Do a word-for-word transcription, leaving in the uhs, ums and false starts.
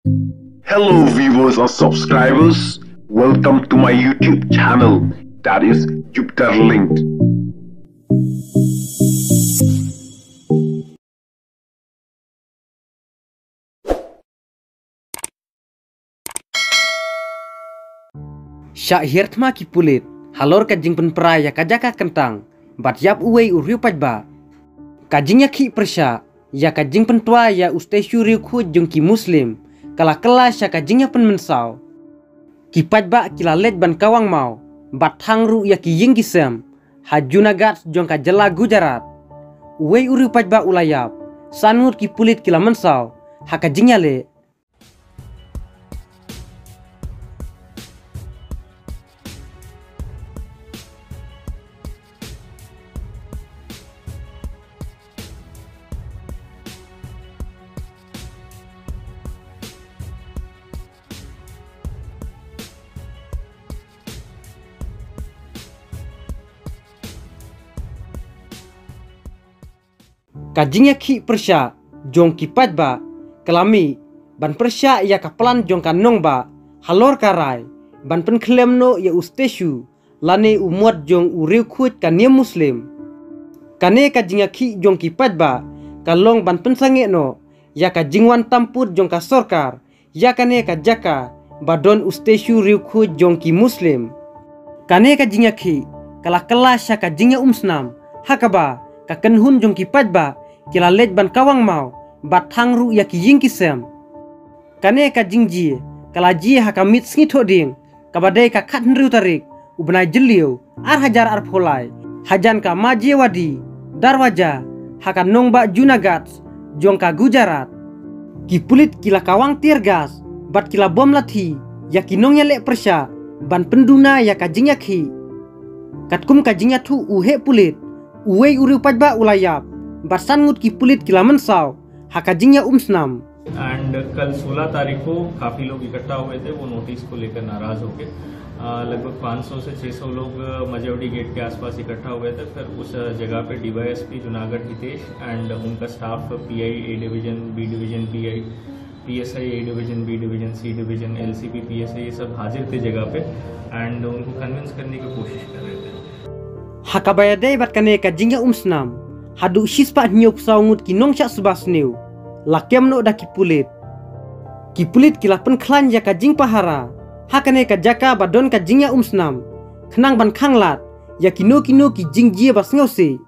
Hello viewers and subscribers, welcome to my YouTube channel, that is Jupiter Linked. Shah hiar thma ki pulit halor ka jingpynpra ïa ka jaka kyntang bad ïap uwei u riewpaidbah. Ka jingïakhih pyrshah ïa ka jingpyntwa ïa u statue riewkhuid jong ki Muslim ka la kylla sha ka jingïapynmynsaw. Ki paidbah ki la leit ban kawang maw bad thang ruh ïa ki ïing ki sem ha Junagadh jong ka jylla Gujarat. Uwei u riewpaidbah u la ïap, san ngut ki pulit ki la mynsaw ha ka jingïaleh. Ka jingïakhih pyrshah jong ki paidbah ka la mih ban pyrshah ïa ka plan jong ka nongbah halor ka rai ban pynkhlem noh ïa u statue lane u mot jong u riewkhuid ka niam Muslim. Kane ka jingïakhih jong ki paidbah ka long ban pynsangeh noh ïa ka jingwan tam pud jong ka sorkar ïa kane ka jaka ba don u statue riewkhuid jong ki Muslim. Kane ka jingïakhih ka la kylla sha ka jingïaumsnam ha kaba ka kynhun jong ki paidbah ki la leit ban kawang maw bad thang ruh ïa ki ïing ki sem. Kane ka jingjia ka la jia ha ka miet sngi Thohdieng kaba dei ka khathynriew tarik u bnai Jylliew ar hajar arphew lai hajan ka Majewadi Darwaja ha ka nongbah Junagadh jong ka Gujarat. Ki pulit ki la kawang tear gas bad ki la bom lathi ïa ki nongïaleh pyrshah ban pynduna ïa ka jingïakhih. Katkum ka jingïathuh u heh pulit, uwei u riewpaidbah u la ïap bad san ngut ki pulit ki la mynsaw ha ka jingïaumsnam. And कल सोलह तारीख को काफ़ी लोग इकट्ठा हुए थे वो नोटिस को लेकर नाराज़ होकर। लगभग पाँच सौ से छः सौ लोग मजेवड़ी गेट के आसपास इकट्ठा हुए थे। फिर उस जगह पे डीवाईएसपी जूनागढ़ हितेश एंड उनका staff, PI A division, B division PI, PSI A division, B division, C division, LCB, PSI, ये सब हाजिर थे जगह पे एंड उनको कन्विंस करने की कोशिश कर रहे थे। Ha kaba ïadei bad kane ka jingïaumsnam, haduh shispah hynñiewphew saw ngut ki nongshah sngewbha sniew la kem noh da ki pulit. Ki pulit ki la pynkhlaiñ ïa ka jingpahara ha kane ka jaka ba don ka jingïaumsnam khnang ban khanglad ïa kino kino ki jingjia ba sngewsih.